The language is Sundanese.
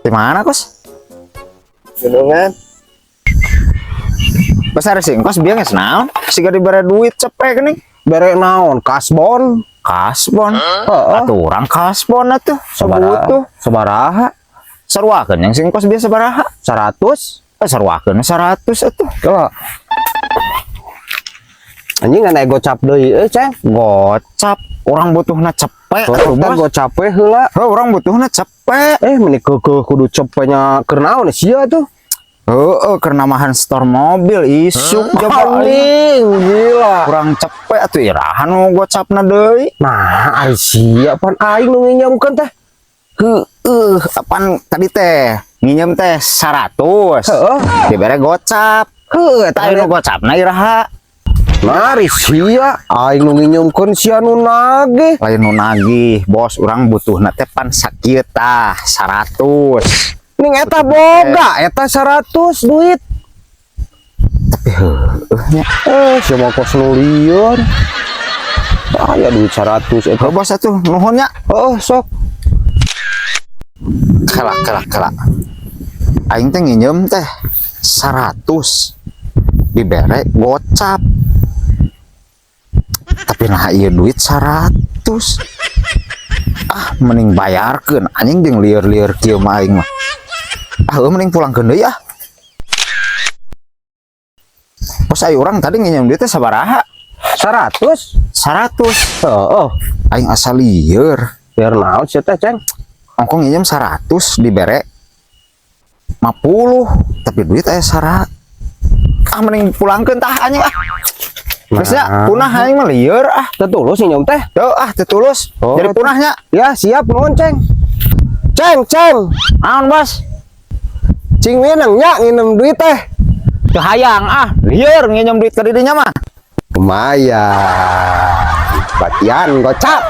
Di mana, Kos? Gunungan. Besar sih, Kos bieu geus naon? Siga dibere duit cepe geuning. Bere naon? Kasbon. Kasbon. Heeh. Atuh urang kasbon atuh. Sabutuh. Sabaraha? Saruakeun yang sing kos bieu sabaraha? 100. Eh, saruakeun 100 atuh. Kela. Anjing, ngan gocap deui euy, Ceng. Gocap, urang butuhna cepe atuh, Teh Bos. Gocap we heula. Heuh, urang butuhna cepe. Eh, meni keukeuh kudu cepenya, keur naon sia tuh? Heeh, keur namahan setor mobil isuk coba aing. Anjing, gila. Kurang cepe atuh, iraha nu gocapna deui? Nah, ari sia, pan aing nu nginjamkeun teh. Heueuh, apaan tadi teh? Nginjem teh 100. Heeh. Dibere gocap. Heuh, eta Eta nu gocapna iraha? Nah, ari sia, aing nu nginjamkeun, sia nu nagih. Lain nu nagih, Bos, urang butuhna teh pan sakieu tah, 100. Ning eta boga, eta 100 duit. Tapi heueuh nya. Eh, sia mah kos nu lieur. Aya duit 100 eta. Heuh, Bos, atuh nuhun nya. Oh, sok. Kela, kela, kela. Aing teh nginjem teh 100 dibere gocap. Tapi nah, ieu duit 100. Ah, mending bayarkeun anjing, jeung lieur-lieur kieu mah aing mah. Ah, heuh, mending pulangkeun deui ah. Bos, ayo, urang tadi nginjem duit teh sabaraha? 100. 100. Heeh. Aing asa lieur. Biar naon sia teh, Ceng? Ongkoh nginjem 100 dibere 50, tapi duit aya 100. Ah, mending pulangkeun tah anjing ah. Geus nya, punah, aing mah lieur ah. Teu tulus nginjem teh. Tuh ah, teu tulus. Oh. Jadi punahnya. Ya, siap, nuhun, Ceng. Ceng, Ceng. Naon, Bos? Cing mineng nya nginjem duit teh. Teu hayang ah, lieur nginjem duit ka didinya mah. Lumayan. Bagian gocap.